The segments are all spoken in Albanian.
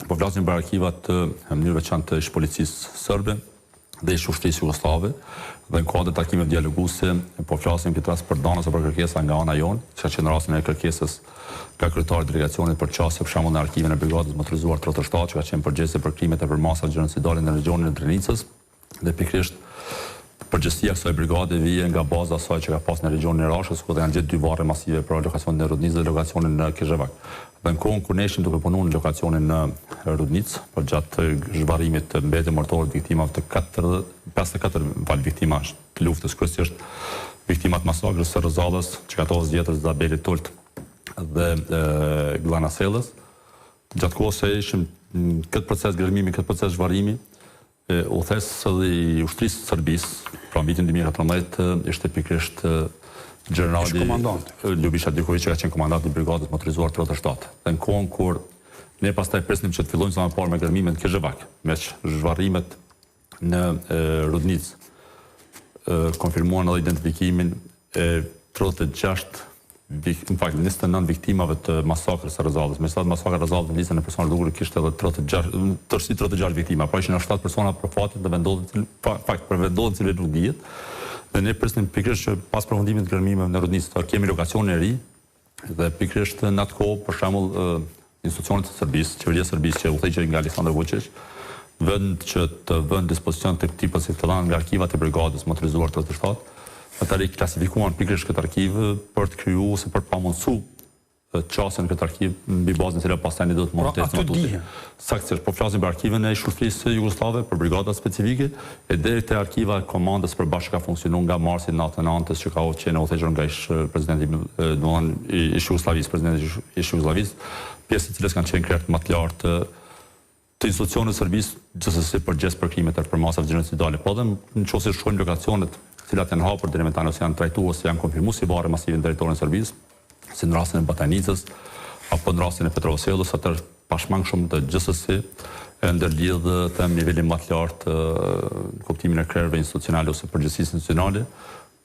Po flasim për arkivat në mënyrë veçantë të ish-policisë serbe dhe ish-ushtrisë jugosllave dhe në kuadër të takimeve dialoguese po flasim këtë rast për dhëna ose për kërkesa nga ana jonë, që ka qenë rastin e kërkesës nga kryetari i delegacionit për qasje për shembull në arkivin e Brigadës Motorizuar 37 që ka qenë përgjegjëse për krimet e përmasave gjenocidale në regjionin e Drenicës. Dhe pikërisht përgjegjësia e kësaj brigade vije nga baza e saj që ka pas në regjionin e Rashkës, ku dhe janë gjetë dy varre masive, pra lokacionin në Rudnicë dhe lokacionin në Kizhevak. Dhe në kohën kur ne ishim duke punuar në lokacionin në Rudnicë, përgjatë zhvarrimit të mbetjeve mortore të viktimave të 54, më fal, viktimash të luftës, kryesisht viktimat e masakrës së Rezallës, Çikatovës Vjetër, Zabelit t'Ulët dhe Gllanasellës, gjatë kohës se ishim në këtë proces gërmimi, këtë proces zhvarrimi, Udhëheqës edhe i ushtrisë së Serbisë, pra në vitin 2014 ishte pikërisht gjenerali Ljubisha Dikoviq që ka qenë komandant i brigadës motorizuar 37. Dhe në kohën kur ne pastaj prisnim që të fillojmë sa më parë me gërmimet në Kizhevak, meqë zhvarrimet në Rudnicë konfirmuan edhe identifikimin e 36 në fakt 29 viktimave të masakrës së Rezallës. Megjithatë masakra e Rezallës në listën e personave të zhdukur kishte edhe 36, tërësi 36 viktima, pra ishin 7 persona për fatin dhe vendodhjen, fakt për vendodhjen e cilëve nuk dihet. Dhe ne prisnim pikërisht që pas përfundimit të gërmimeve në Rudnicë të kemi lokacionin e ri dhe pikërisht në atë kohë për shembull Institucionet e Serbisë, Qeveria e Serbisë që udhëhiqej nga Aleksandar Vuçiq, në vend që të vënë në dispozicion të këtij procesi të dhënat nga arkivat e Brigadës Motorizuar 37, ata riklasifikuan pikërisht këtë arkiv për të kriju ose për të pamundësu qasjen në këtë arkiv mbi bazën e cilës pastaj ne do të mund të ecim më tutje. Saktësisht, po flasim për arkivën e ish-ushtrisë jugosllave, për brigadat specifike, e deri te arkiva e komandës së përbashkët që ka funksionuar nga marsi i 99-ës që ka qenë e udhëhequr nga ish presidenti, domethënë i ish Jugosllavisë, presidenti i ish Jugosllavisë, pjesë e cilës kanë qenë krerët më të lartë të institucioneve të Serbisë, gjithsesi përgjegjës për krimet e përmasave gjenocidale. Po edhe në qoftë se shohim lokacionet, të cilat janë hapur deri më tani ose janë trajtuar ose janë konfirmuar si varre masive në territorin e Serbisë, si në rastin e Batajnicës apo në rastin e Petrovo Sellës, atëherë pashmangshëm dhe gjithsesi e ndërlidh them nivelin më të lartë në kuptimin e krerëve institucionale ose përgjegjësisë institucionale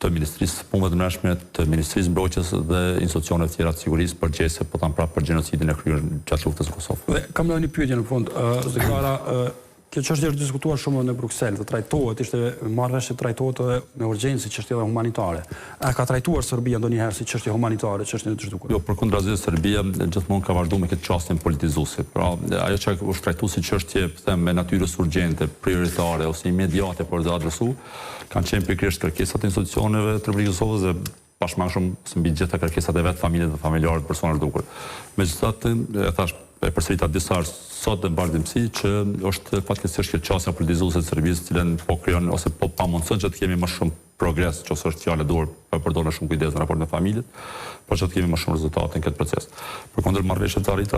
të Ministrisë së Punëve të Brendshme, të Ministrisë së Mbrojtjes dhe institucioneve të tjera të sigurisë përgjegjëse po them prapë për gjenocidin e kryer gjatë luftës në Kosovë. Dhe kam edhe një pyetje në fund, zoti Kara, Kjo çështje është diskutuar shumë edhe në Bruksel, të trajtohet, ishte marrë vesh që trajtohet edhe me urgjencë si çështje edhe humanitare. A e ka trajtuar Serbia ndonjëherë si çështje humanitare çështjen e të zhdukurve? Jo, përkundrazi Serbia gjithmonë ka vazhduar me këtë qasjen politizuese. Pra, ajo që është trajtuar si çështje, them, e natyrës urgjente, prioritare ose imediate për t'u adresuar, kanë qenë pikërisht kërkesat e institucioneve të Republikës së Kosovës dhe pashmangshëm ose mbi të gjitha kërkesat e vetë familjes dhe familjarëve të personave të zhdukur. Megjithatë, e thash, e përsërita disa herë sot dhe në vazhdimësi që është fatkeqësisht kjo qasja politizuese e Serbisë, e cila po krijon ose po pamundëson që të kemi më shumë progres, qoftë është fjala e duhur, po e përdor me shumë kujdes në raport me familjet, por që të kemi më shumë rezultate në këtë proces. Përkundër marrëveshjeve të arritura.